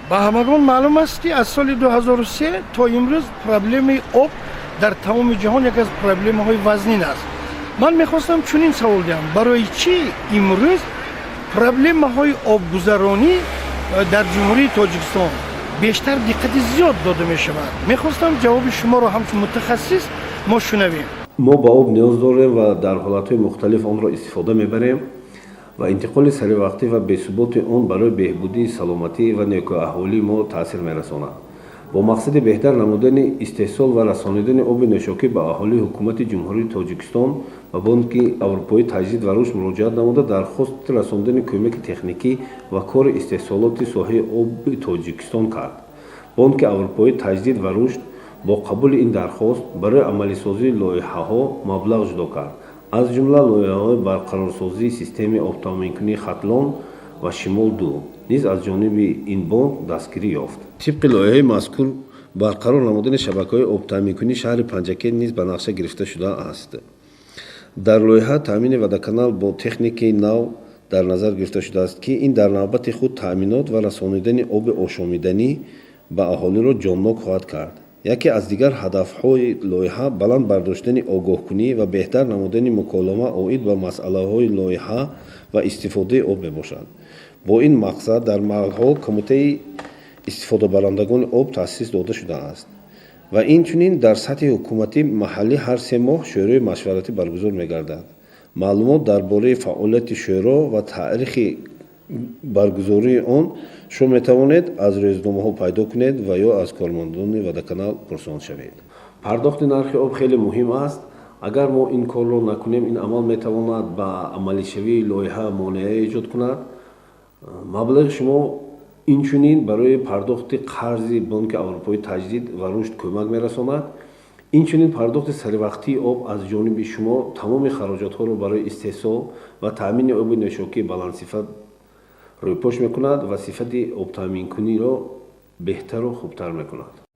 Ба ҳамагон маълум аст, ки аз соли 2003 то имрӯз проблемаи об дар тамоми ҷаҳон яке аз проблемаҳои вазнин аст. Ман мехостам чунин савол диҳам: барои чӣ имрӯз проблемаҳои обгузаронӣ дар Ҷумҳурии Тоҷикистон бештар диққати зиёд дода мешавад? Мехостам ҷавоби шуморо ҳамчун мутахассис мо шунавем. Мо ба об ниёз дорем ва дар ҳолатҳои мухталиф онро истифода мебарем ва интиқоли саривақтӣ ва бесуботи он барои беҳбудии саломатӣ ва некӯаҳволии мо таъсир мерасонад. Бо мақсади беҳтар намудани истеҳсол ва расонидани оби нӯшокӣ ба аҳолии, Ҳукумати Ҷумҳурии Тоҷикистон ба Бонки Аврупоии Таҷдид ва Рушд муроҷиат намуда, дархости расонидани кӯмаки техникӣ ва кори истеҳсолоти соҳаи оби Тоҷикистон кард. Бонки Аврупоии Таҷдид ва Рушд бо қабули ин дархост барои амалисозии лоиҳаҳо маблағ ҷудо кард. Аз ҷумла лоиҳаҳои барқарорсозии системаи обтаъминкунии Хатлон ва Шимол 2 низ аз ҷониби ин бонк дастгирӣ ёфт. Тибқи лоиҳаи мазкур, барқарор намудани шабакаҳои обтаъминкунии шаҳри Панҷакент низ ба нақша гирифта шудааст. Дар лоиҳа таъмини Водоканал бо техникаи нав дар назар гирифта шудааст, ки ин дар навбати худ таъминот ва расонидани оби ошомиданӣ ба аҳолиро ҷоннок хоҳад кард. Яке аз дигар ҳадафҳои лоиҳа баланд бардоштани огоҳкунӣ ва беҳтар намудани муколама оид ба масъалаҳои лоиҳа ва истифодаи об мебошад. Бо ин мақсад дар маҳалҳо кумитаи истифодабарандагони об таъсис дода шудааст ва инчунин дар сатҳи ҳукумати маҳаллӣ ҳар 3 моҳ шӯрои машваратӣ баргузор мегардад. Маълумот дар бораи фаъолияти шӯро ва таърихи баргузории он шумо метавонед аз рӯзномаҳо пайдо кунед ва ё аз кормандони Водоканал пурсон шавед. Пардохти нархи об хеле муҳим аст. Агар мо ин корро накунем, ин амал метавонад ба амалишавии лоиҳа монеа эҷод кунад. Маблағи шумо инчунин барои пардохти қарзи Бонки Аврупои Таҷдид ва Рушд кӯмак мерасонад. Инчунин пардохти саривақтии об аз ҷониби шумо тамоми хароҷотҳоро барои истеҳсол ва таъмини оби нӯшокии баландсифат рӯйпош мекунад ва сифати обтаъминкуниро беҳтару хубтар мекунад.